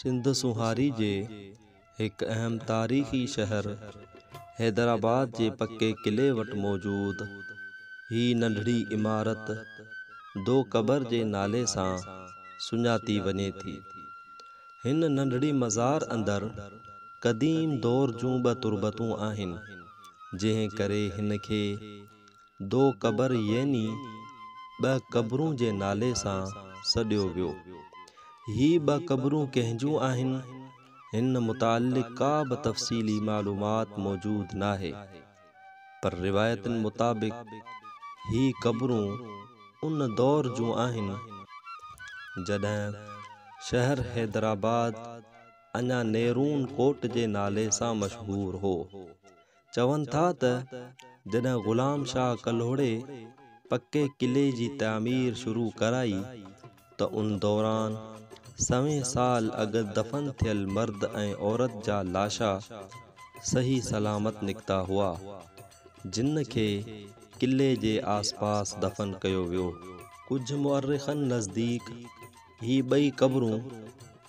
سنڌ سونهاري جي هڪ اهم تاريخي شهر حيدرآباد جي پڪي قلعي وٽ موجود هي ننڍڙي عمارت دو قبر جي نالي سان سڃاتي وڃي ٿي. هن ننڍڙي مزار اندر قديم دور جون ٻه تربتون آهن، جنهن ڪري هن کي دو قبر يعني ٻه قبرون جي نالي سان سڏيو ويو. هي ٻه قبرون ڪنهن جون آهن، هن متعلق ڪا به تفصيلي معلومات موجود ناهي، پر روايتن مطابق هي قبرون ان دور جون آهن، جڏهن شهر حيدرآباد اڃا نيرون ڪوٽ جي نالي سان مشهور هو. چون ٿا ته جڏهن غلام شاهه ڪلهوڙي پڪي قلعي جي تعمير شروع ڪرائي ته ان دوران سوين سال اڳ دفن ٿيل مرد ۽ عورت جا لاشا صحيح سلامت نڪتا هئا، جن کي قلعي جي آسپاس دفن ڪيو ويو. ڪجهه مؤرخن نزديڪ هي ٻئي قبرون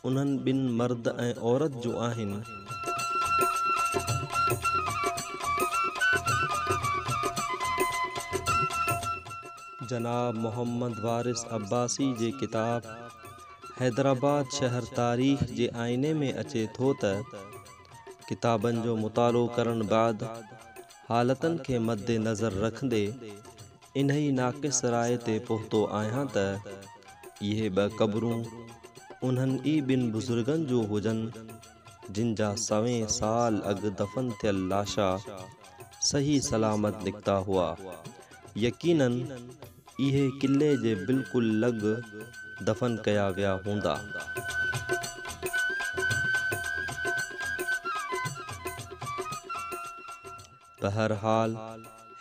انهن ٻن مرد ۽ عورت جون آهن. جناب محمد وارث عباسي جي ڪتاب حيدرآباد شهر تاريخ جي آئيني ۾ اچي ٿو ته، ڪتابن جو مطالعو ڪرڻ بعد حالتن کي مد نظر رکندي انهي ناقص راء تي پهتو آهيان ته اهي ٻه قبرون انهن ئي ٻن بزرگن جون هجن جن جا سوين سال اڳ دفن ٿيل لاشا صحيح سلامت نڪتا هئا. يقيناً اهي قلعي جي بلڪل لڳ دفن ڪيا ويا هوندا. بهرحال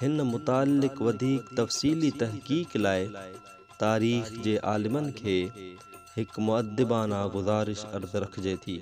هن متعلق وڌيڪ تفصيلي تحقيق لاء تاريخ جي عالمن کي هڪ مؤدبانه گذارش عرض رکجي ٿي.